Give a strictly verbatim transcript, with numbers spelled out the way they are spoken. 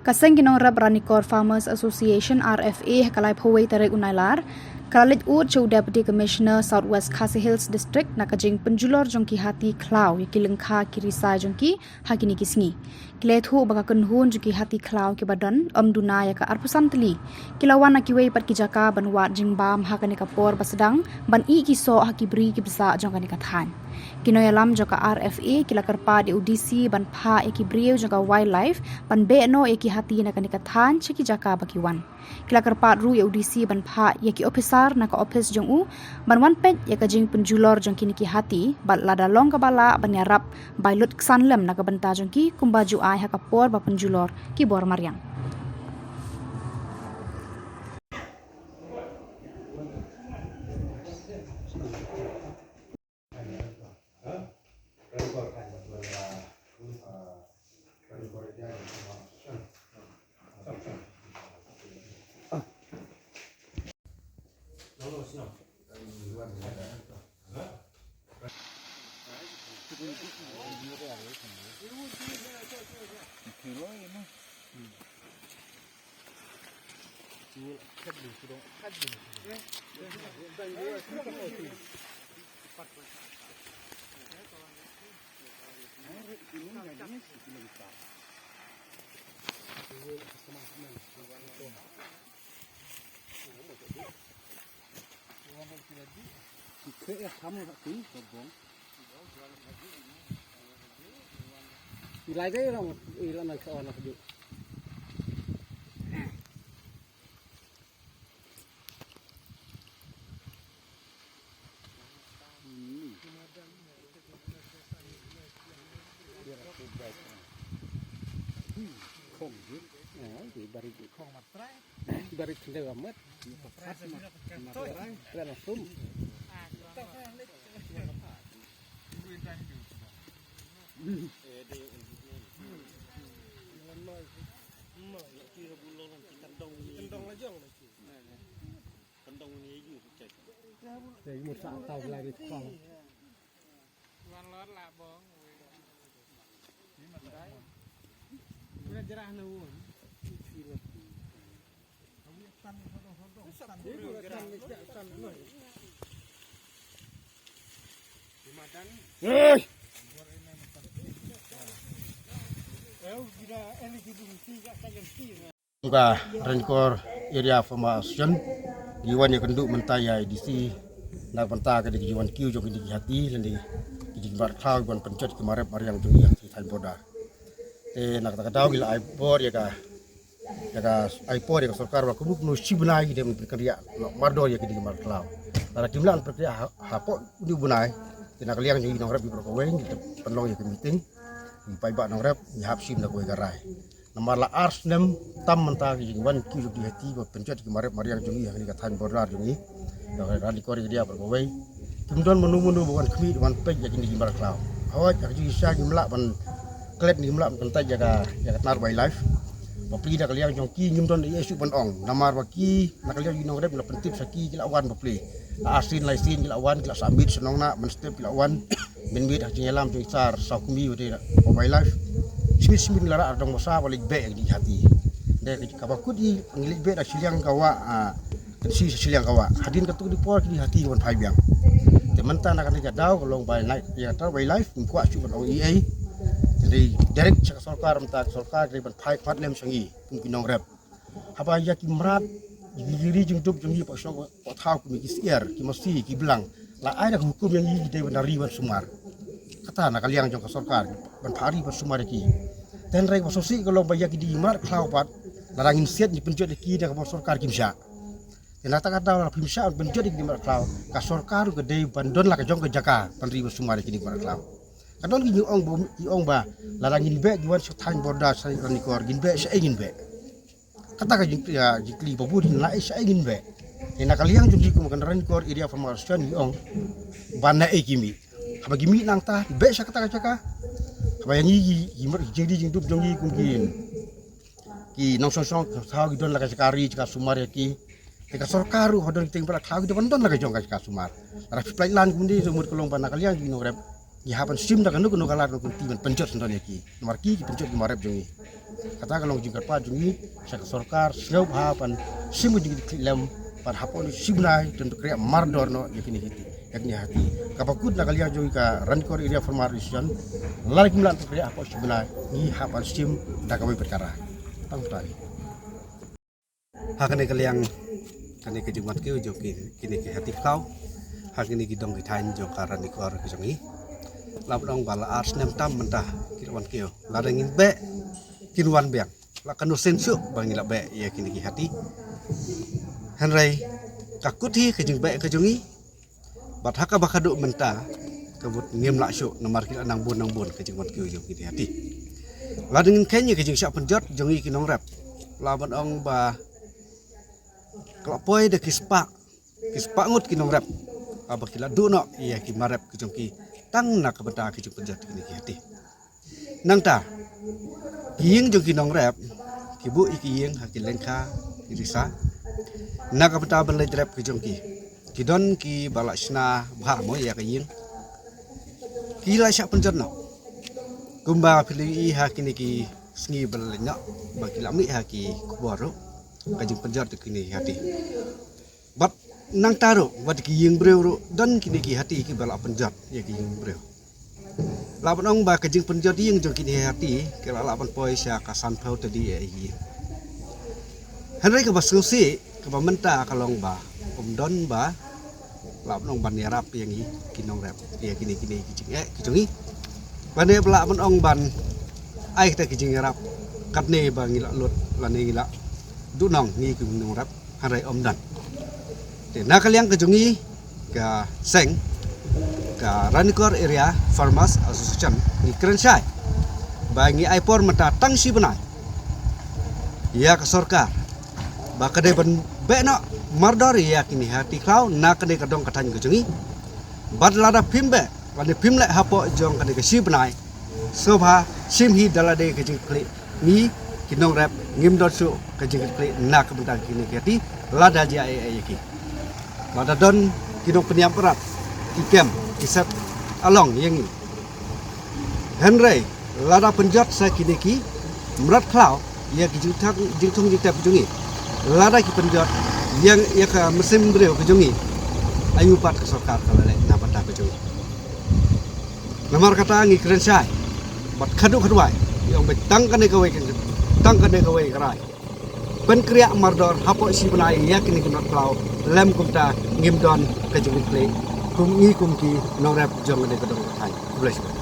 Ka seng ki nongrep Ranikor Farmers Association, R F A, ha ka laiphew wei tarik u Nailar ka la leit ud sha u Deputy Commissioner, South West Khasi Hills District, na ka jingpynjulor jong ki hati khlaw ïa ki lyngkha ki risai jong ki ha kine ki sngi. Ki la ïathuh ba ka kynhun jong ki hati khlaw kiba don ym duna ïa ka arphew san tylli. Ki la wan na kiwei pat ki jaka ban wad jingbam ha kane ka por ba sdang ban ïeh ki soh ha ki bri ki bsah jong kane ka thaiñ. Ki nongïalam jong ka R F A ki la kyrpad ïa u D C ban phah ïa ki briew jong ka Wildlife ban beh noh ïa ki hati na kane ka thaiñ sha ki jaka ba ki wan. Ki la kyrpad ruh ïa u D C ban phah ïa ki ophisar na ka ophis jong u ban wan peit ïa ka jingpynjulor jong kine ki hati, bad lada long kaba lah ban ïarap, ba lut ksan lem na ka bynta jong ki kumba ju ai ha ka por ba pynjulor ki bor mariang. Ka Ranikor Area Farmers Association ngi wan ïakynduh mynta ïa i D C na ka bynta ka dei ka jingwan kiew jong kine ki hati lane ki jingmrad khlaw ban pynjot ki marep mariang jong ngi ha ki thaiñ border. Te na kata ka daw ngi la ai bor ïa ka, ïa ka ai por ïa ka sorkar ba kumno kumno shi bnai ki dei ban pynkynriah noh mardor ïa kine ki mrad khlaw. Lada kim lah ban pynkynriah ha, hapoh une u bnai, te na ka liang jong ngi nongrep ngi baroh kawei ngi pynlong ïa ka meeting, ngi paidbah nongrep ngi hap shim da kawei ka rai. Namar la ar snem tam mynta ki jingwan kiew jong ki hati ba pynjot ki marep mariang jong ngi ha kane ka thaiñ border jong ngi. Ïa ka Ranikor Area baroh kawei. Kim don mano mano ba wan khmih wan peit ïa kine ki mrad khlaw. Hooid, ha ka jingshisha ngim lah ban klet, ngim lah ban kyntait ïa ka, ïa ka tnat wildlife. Bapli da ka liang jong ki ngim don ei ei shuh ban ong. Namar ba ki na ka liang jong ngi nongrep ngi la pyntip sha ki, ki la wan bapli. La arsien laisien ki la wan, ki la sah miet sha Nongnah, mynstep ki la wan. Mynmiet ha ka jingïalam jong i Sar Sawkmie ba dei na wildlife. Shimiet shimiet ngi la rah da dong basa ba leit beh ïa kine ki hati. Dei kaba kut i ngi leit beh da shiliang ka wah, ah, kan shi shiliang ka wah. Hadien katto katne por kine ki hati ki wan phai biang. Te mynta na kane ka daw ka long ba na ïa ka wildlife ngim kwah shuh ban ong ei ei. Te dei direct sha ka sorkar, mynta ka sorkar dei ban phai pat lem sha ngi kum ki nongrep. Haba ïa ki mrad, ïa ki ri jingdup jong ngi, pa shong pa thaw, ki syiar, ki masi, ki blang, la ai da ka hukum ïa ngi ki dei ban ri ban sumar. Kata na ka liang jong ka sorkar ban phah ri ban sumar ïa ki. Te hynrei kaba sngewsih ka long ba ïa ki dei ki mrad khlaw pat, lada ngin siat ngi pynjot ïa ki da kaba sorkar kim shah. Te na kata ka daw lada phim shah ban pynjot ïa ki dei ki mrad khlaw, ka sorkar ka dei ban don la ka jong ka jaka ban ri ban sumar ïa ki dei ki mrad khlaw. Ka don ki ong ba, ki ong ba lada ngin beh ki wan sha thaiñ border sha Ranikor, ngin beh, shaei ngin beh? Kata ka jingkylli, ïa, jingkylli ba bun, naei shaei ngin beh? Te na ka liang jong ngi kum ka Ranikor Area Farmers Association ngi ong ba naei ki mih. Haba ki mih nangta, beh sha kata ka jaka. Haba ïa ngi ki, ki mrad, ki jingri jingdup jong ngi kum ki, ki nongshong shnong thaw ki don la ka jaka ri jaka sumar ïa ki. Te ka sorkar ruh ha don ki teng ba la thaw ki don, ban don la ka jong ka jaka sumar. Lada phi pynlait lan kumne, jong mut ka long ba na ka liang jong ngi nongrep Ngi hap ban shim da kano kano ka lad kano ka kti ban pynjot sngewdon ïa ki. Namar ki ki pynjot ki mar rep jong ngi. Kata ka long ka jingkyrpad jong ngi sha ka sorkar, sngewbha ban shim ka jingkitkhlieh lem, ban hapoh shi bnai to pynkhreh mardor noh ïa kine ki hati, ïa kine ki hati. Kaba kut na ka liang jong ngi ka Ranikor Area Farmer Association, lada kim lah pynkhreh hapoh shi bnai, ngi hap ban shim da kawei pat ka rai. Tang kata hi. Ha kane ka liang, kane ka jingwan kiew jong ki, kine ki hati khlaw ha kine ki dong ki thaiñ jong ka Ranikor ka jong ngi. Lah ban ong ba la ar snem tam mynta ki la wan kiew. Lada ngin beh, kin wan biang. La kano sien shuh ba ngi la beh ïa kine ki hati. Hynrei ka kut hi ka jingbeh ka jong ngi. Bad ha kaba khadduh mynta ka mut ngim lah shuh namar ki la nang bun nang bun ka jingwan kiew jong kine ki hati. Lada ngin kheiñ ïa ka jingshah pynjot jong ngi ki nongrep, lah ban ong ba ka la poi da ki spah, ki spah ngut ki nongrep, haba ki la duh noh ïa ki mar rep ki jong ki tang na ka bynta ka jingpynjot kine ki hati. Nangta ki ïing jong ki nongrep ki buh ïa ki ïing ha ki lyngkha ki risa. Na ka bynta ban leit rep ki jong ki, ki don kiba la shna bha mo ïa ka ïing, ki la shah pynjot noh. Kumba phi la ïohi ha kine ki sngi ba la leit noh ba ki la mih ha ki khubor ruh ka jingpynjot ïa kine ki hati. Bad nangta ruh, wat ki ïing briew ruh don kine ki hati kiba la pynjot ïa ki ïing briew. Lah ban ong ba ka jingpynjot ïing jong kine ki hati ki la lah ban poi sha ka sanphew tylli ïa ki ïing. Hynrei kaba sngewsih kaba mynta ka long ba ym don ba lah ban ong ban ïarap ïa ngi ki nongrep ïa kine, kine ki jingeh ki jong ngi. Lane ba lah ban ong ban ai kita ki jingïarap katne ba ngi la lut lane ngi la duhnong ngi ki nongrep, hynrei ym don. Te na ka liang ka jong ngi ka seng, ka Ranikor Area Farmers Association, ngi kren shai ba ngi ai por mynta tang shi bnai ïa ka sorkar ba ka dei ban beh noh mardor ïa kine ki hati khlaw na kane ka dong ka thaiñ ka jong ngi. Bad lada phim beh, lane phim leh hapoh jong kane ka shi bnai, sngewbha shim hi da lade ka jingkitkhlieh. Ngi ki nongrep ngim don shuh ka jingkitkhlieh na ka bynta kine ki hati lada jia ei ei ïa ki. Lada don ki nongpynïap mrad, ki kem, ki set along ïa ngi. Hynrei lada pynjot sa kine ki mrad khlaw ïa ki jingthung, jingthung jingtep jong ngi, lada ki pynjot ïa, ïa ka mynsiem briew ka jong ngi, aïu pat ka sorkar ka la leh na bynta ka jong ngi. Namar kata ngi kren shai bad khadduh khadwai, ïa ong ba tang kane kawei ka, tang kane kawei ka rai. Pynkhreh mardor hapoh shi bnai ïa kine ki mrad khlaw, lym kumta ngim don ka jingkitkhlieh kum ngi kum ki nongrep jong kane ka dong ka thaiñ. Khublei shibun.